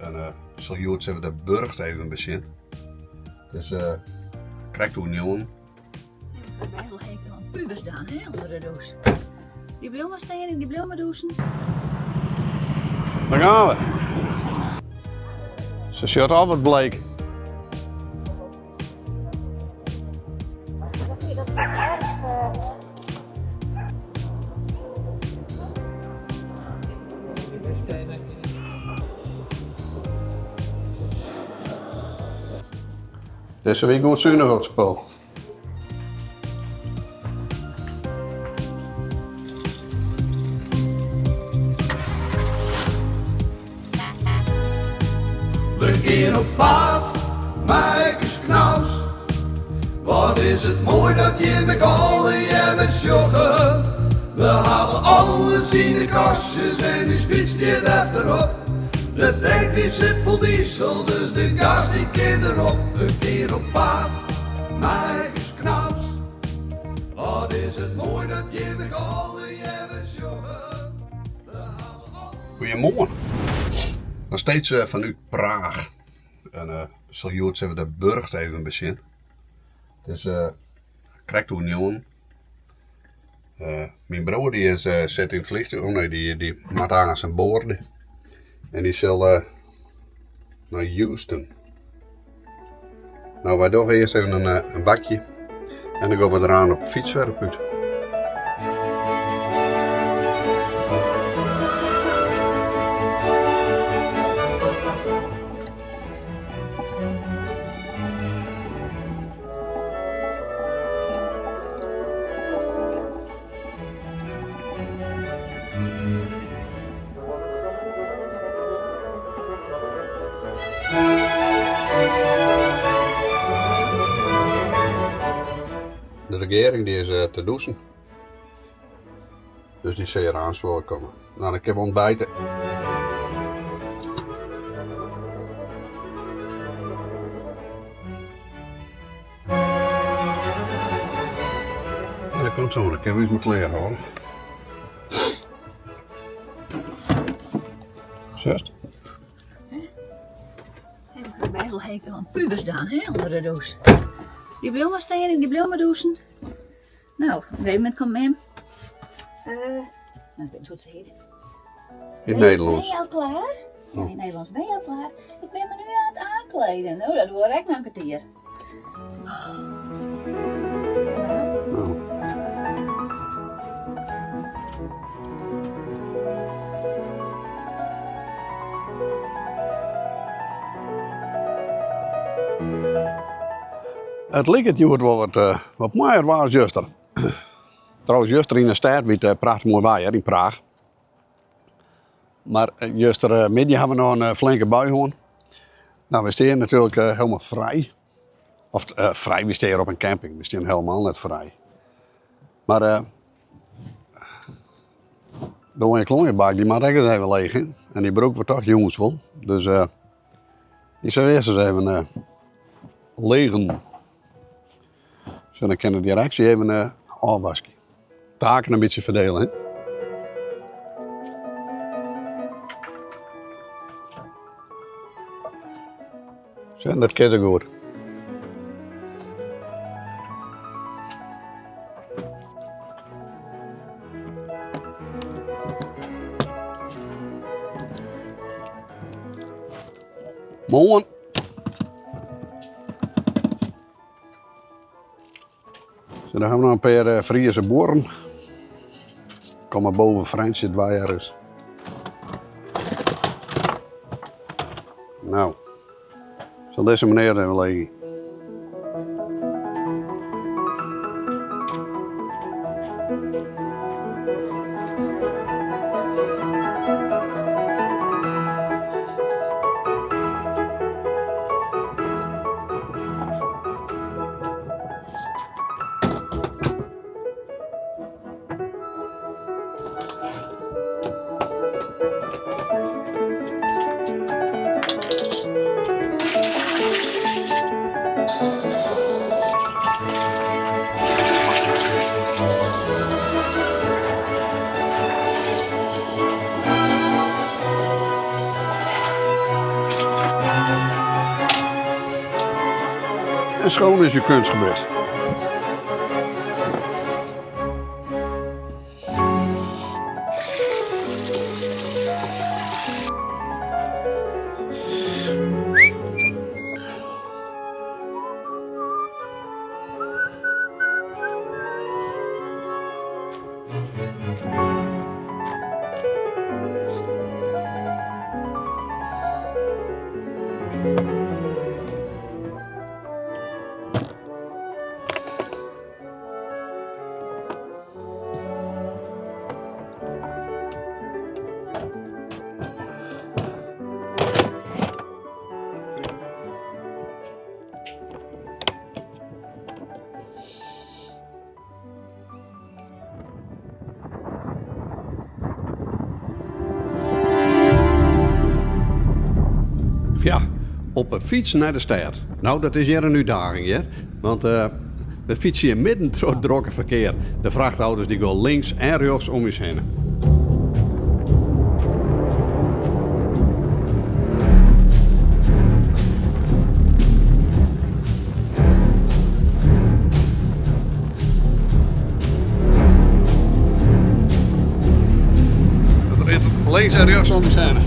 En we sille hjoed even de burcht even besjen. It is krekt oer njoggenen. Ik ha bêst wol hekel oan pubers dan, hè, ûnder de dûs. Dy bliuwe mar stean en dy bliuwe mar dûsen. Daar gaan we. Se sjocht al wat bleek. Dizze wie goed sunich op it spul. We gean op paad mei ús Knaus. Wat is it moai dat jim ek allegear sjogge. We hawwe alles yn de kastjes en ús fyts stiet efterop. De tank dy sit fol diesel, dus de gas dy kin derop. We gean op paad mei ús Knaus. Wat is it moai dat jim ek allegear sjogge. We hawwe alles. Goeiemoarn. Noch steeds fanút Praach. En we sille hjoed even de burcht even besjen. It is krekt oer njoggenen. Myn broer dy is sit yn it fleantúch, oh nee, dy moat aanst oan board. En dy sil nei Houston. No, wy dogge earst even in bakje en dan gean we deraan op de fyts wer op út. De regearing dy is eh, te dûsen. Dus dy sil hjir aanst wol komme. No, dan kinne we ontbijte. Ja, dat komt zo, dan kinne we ús mar klear hâlde. Sjochst? Ik ha bêst wol hekel oan pubers dan, hè, ûnder de dûs. Dy bliuwe mar stean en dy bliuwe mar dûsen. No, op in gegeven momint komt mem. Uh, nou, ik weet niet hoe se hjit. In het Nederlands. Ben je al klaar? Ja, in het Nederlands. Ben je al klaar? Ik ben me nu aan het aankleden. Nou, dat duorre ek noch in kertier. Nou. It liket hjoed wol wat, eh, wat moaier waar as juster. Trouwens, juster yn de stêd wie it eh, prachtich moai waar hear, yn Praach. Mar eh, justermiddei ha we noch in flinke bui hân. Nou, we stean natuerlik hielendal frij. Of frij, we stean op in camping. We stean hielendal net frij. Mar de oanje-kloanjebak dy moat ek ris even leech. Hè? En dy brûke we toch jûns wol. Dus dy sil earst ris even legen. Zo dan kin de direksje even ôfwaskje. Taken in bytsje ferdele. Hè? Zo, dat kin goed. Moarn. Zo, dan ha we noch in pear eh, Friese buorren. Komme boven Frjentsjer wei ergens. Nou, sil dizze menear even leegje. En schoon is je kunstgebit. Ja, op 'e fyts nei de stêd. No, dat is hjir in útdaging hear. Want we fytse hjir midden troch it drokke ferkear. De frachtauto's dy gean links en rjochts om ús hinne. It rint links en rjochts om ús hinne.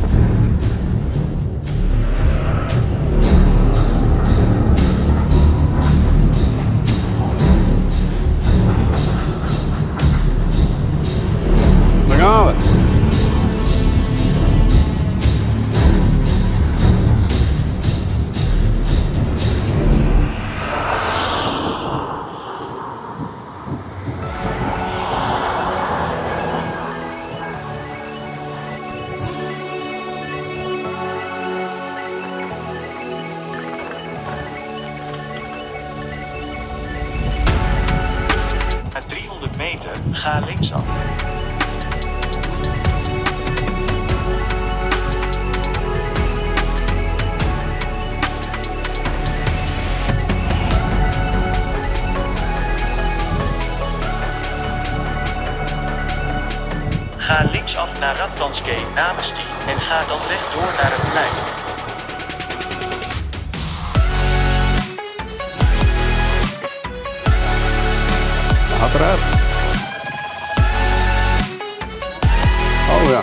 Daar gaan we. Na 300 meter, ga linksaf. Ga linksaf naar Radkanske Namesti en ga dan rechtdoor naar het plein. Hat eruit. Oh ja.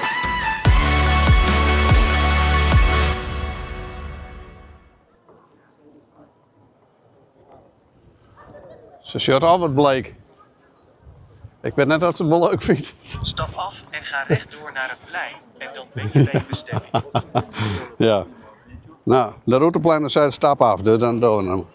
Se sjocht al wat bleek. Ik wit net oft se it wol leuk fynt. Stap af en ga rechtdoor naar het plein en dan ben je bij je bestemming. Ja. No, de rûteplanner seit stap af, dus dan dogge we him.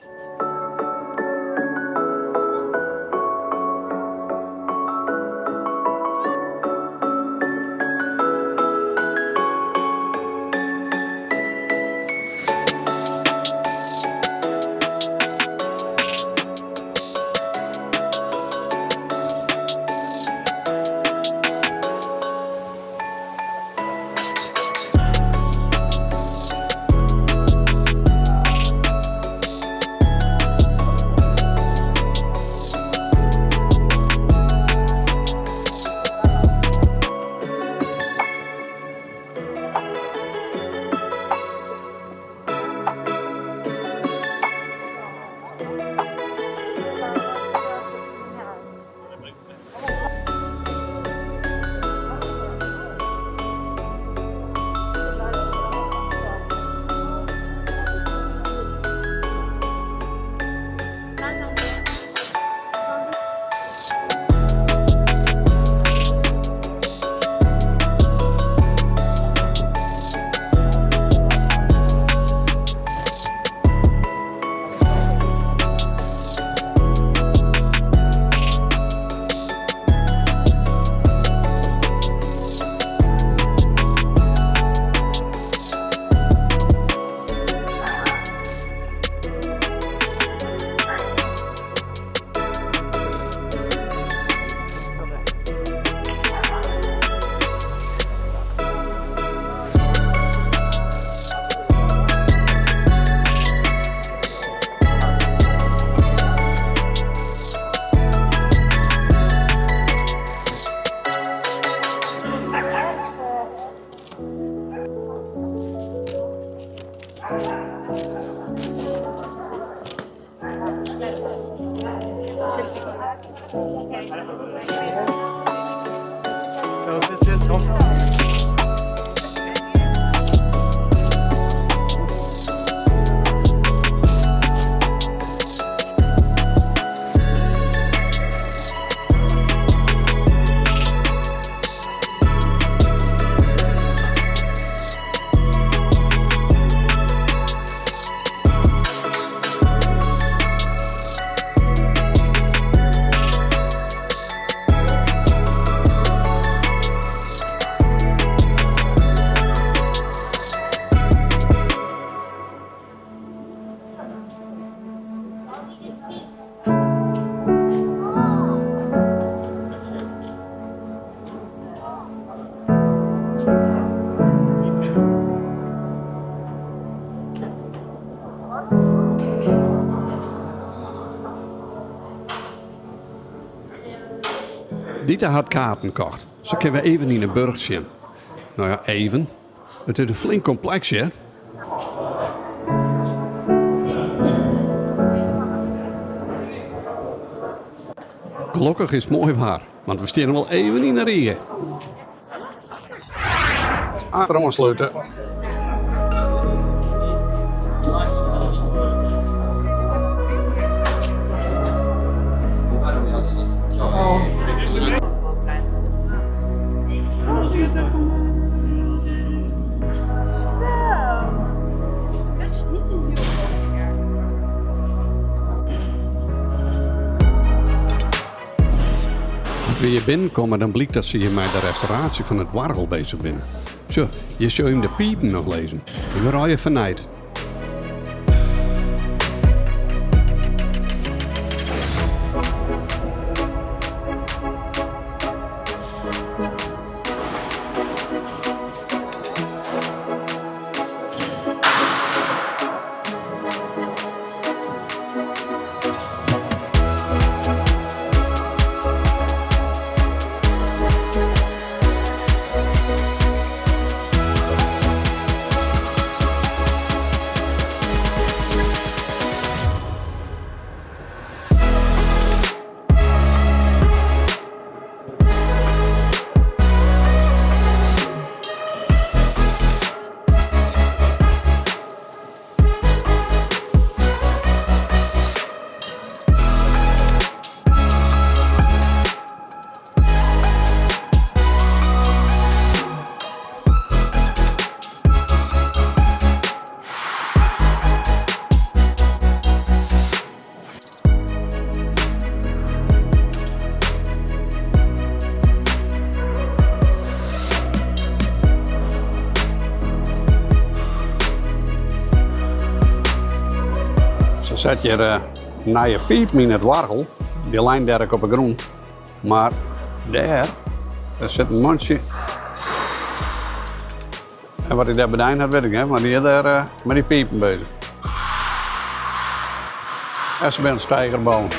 Dita hat kaarten kocht. Se kin wer even yn 'e burcht sjen. No ja, even. It is in flink kompleks, hear. Gelokkich is it moai waar, want we steane wol even yn 'e rige. Achteroan slute. As we hjir binnenkomme dan blykt dat se hjir mei de restauraasje fan it oargel bezich binne. Sjoch, hjir sjogge jim de pipen noch lizzen. Dy wurde allegear fernijd. Se set hjir nije pipen yn it oargel. Dy lein dêr ek op 'e grûn. Mar dêr, dêr sit in mantsje. En wat hy dêr bedein hat, wit ik net, mar dy is dêr mei dy pipen bezich. En se binne steiger bouwen.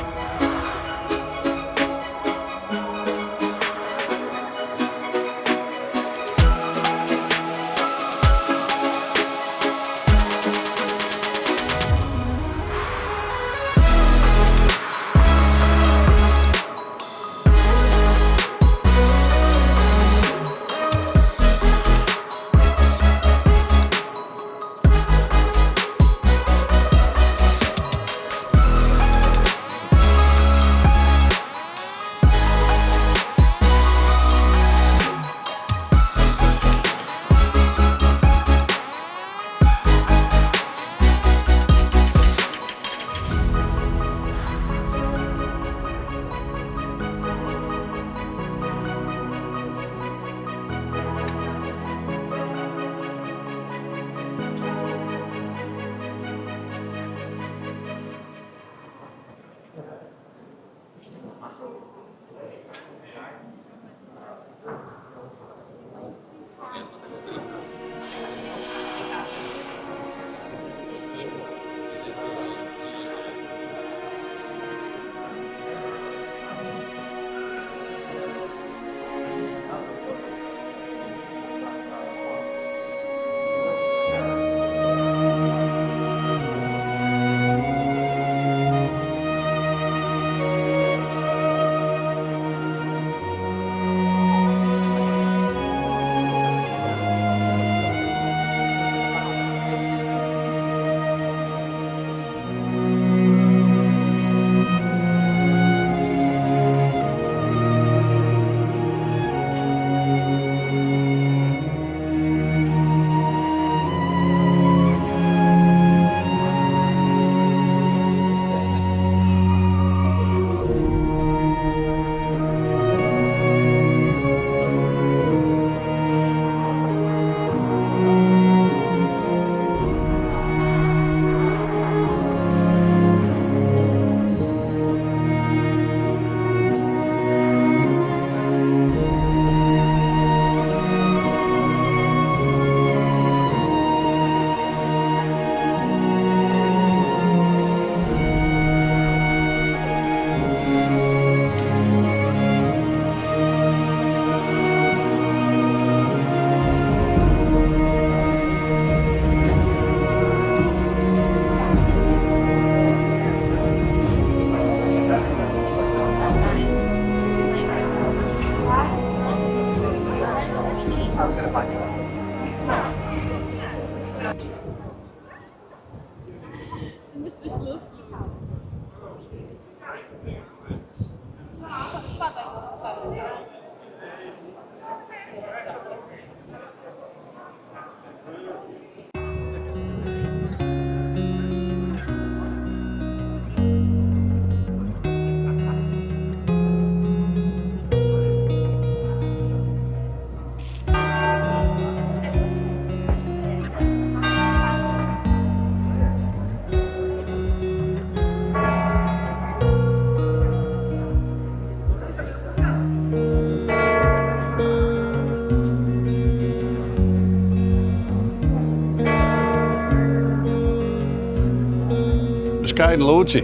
Beskeiden lûdsje.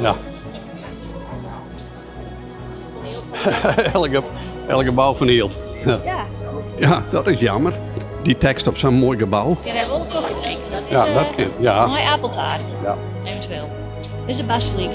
Ja. Elk, elk gebou fernield. Ja. Ja, dat is jammer. Dy tekst op sa'n moai gebou. Kin der wol kofje drinke. Dat is, Ja, dat kin, ja. Mei apeltaart. Ja. Eventueel. Dit is de basilyk.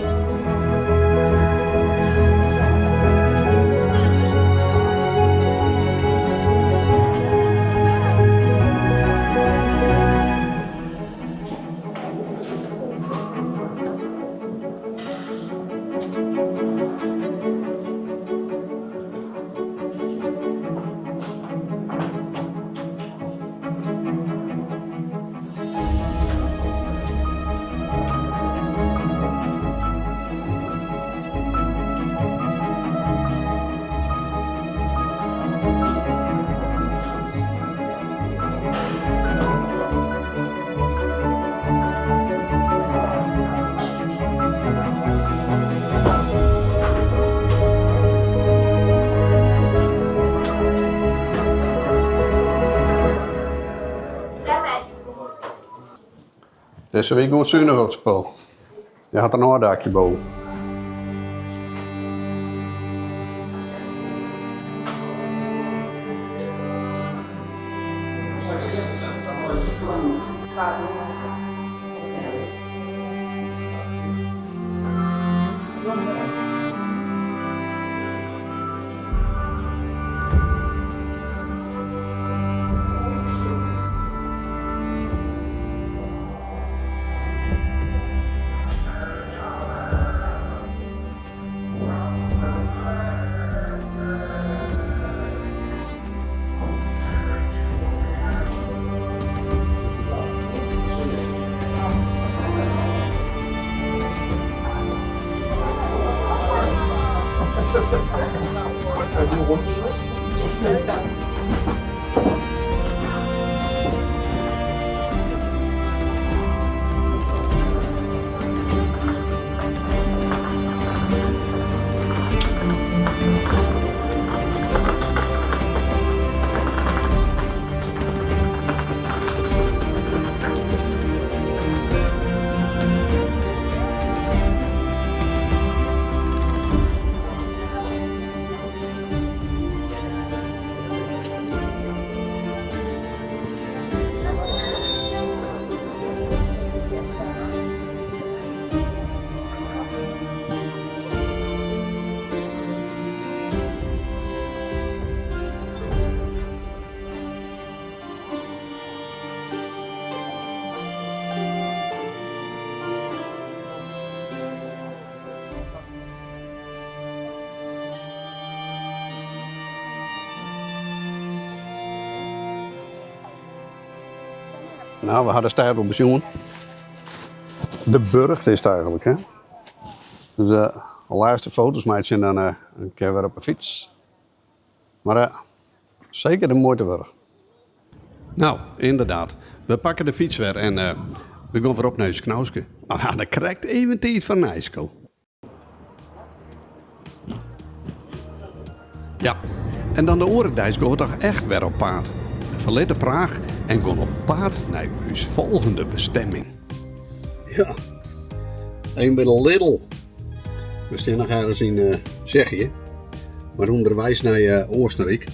Dizze wie goed sunich op it spul. Hja hat in ôfdakje boven. Nou, we ha de stêd wol besjoen. De burcht is it eigenlik, hè? Dus de lêste foto's meitsje en dan kinne we wer op 'e fyts. Mar seker de muoite wurdich. Nou, ynderdaad. We pakke de fyts wer en we gean wer op nei ús knauske. Mar we hadden krekt even tiid foar in ijsko. Ja, en dan de oare deis gean we toch echt wer op paad. We ferlitte Praach en gean op paad nei ús folgjende bestemming. Ja, even by de Lidl. We stean noch ergens yn eh, Tsjechië, mar ûnderweis nei eh, Oostenryk.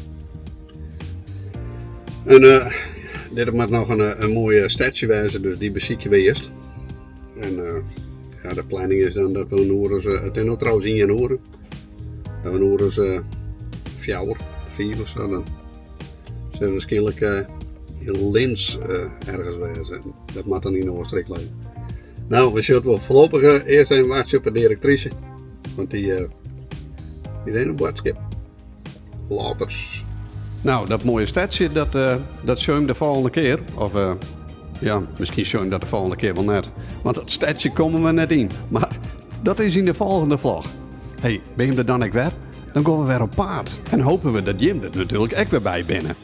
En eh, dit moat noch in moaie stedsje wêze, dus dy besykje we earst. En eh, ja, de planning is dan dat we in oere as, eh, it is no trouwens ien oere, dat we in oere as eh, fjouwer, fiif of sa, dan sille we wierskynlik eh, yn Linz eh, ergens wêze. Dat moat dan yn Oostenryk lizze. Nou, we sjogge it wol. Foarlopich eh, earst even wachtsje op de direktrise, want dy, eh, dy is in boadskip. Laters. Nou, dat moaie stedsje, dat, eh, dat sjogge we de folgjende kear. Of eh, ja, miskien sjogge we dat de folgjende kear wol net. Want dat stedsje komme we net yn. Mar dat is yn de folgjende vlog. Hey, bin jim der dan ek wer? Dan gean we wer op paad. En hope we dat jim der natuerlik ek wer by binne.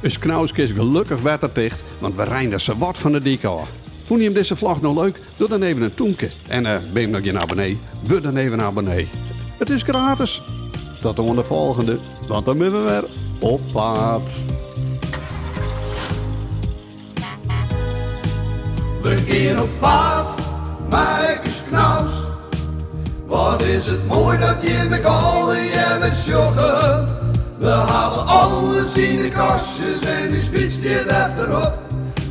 Us knauske is gelokkich wetterticht, want we rinne sawat fan de dyk ôf. Fûn jim dizze vlog no leuk? Doch dan even in tûmke. En eh, bin jim noch gjin abonnee? Wurd dan even abonnee. It is gratis. Tot oan de folgjende, want dan binne we wer op paad. We gean op paad, mei ús knaus. Wat is it moai dat jim ek allegear sjogge. We hawwe alles yn de kastjes en ús fyts stiet efterop.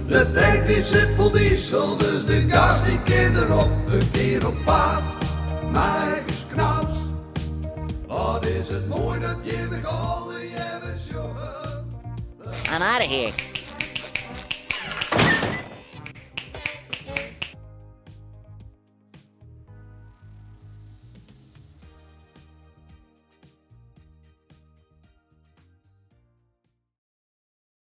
De tank dy sit fol diesel, dus de gas dy kin derop. We gean op paad, mei ús knaus. Wat is it moai dat jim ek allegear sjogge. I'm out of here.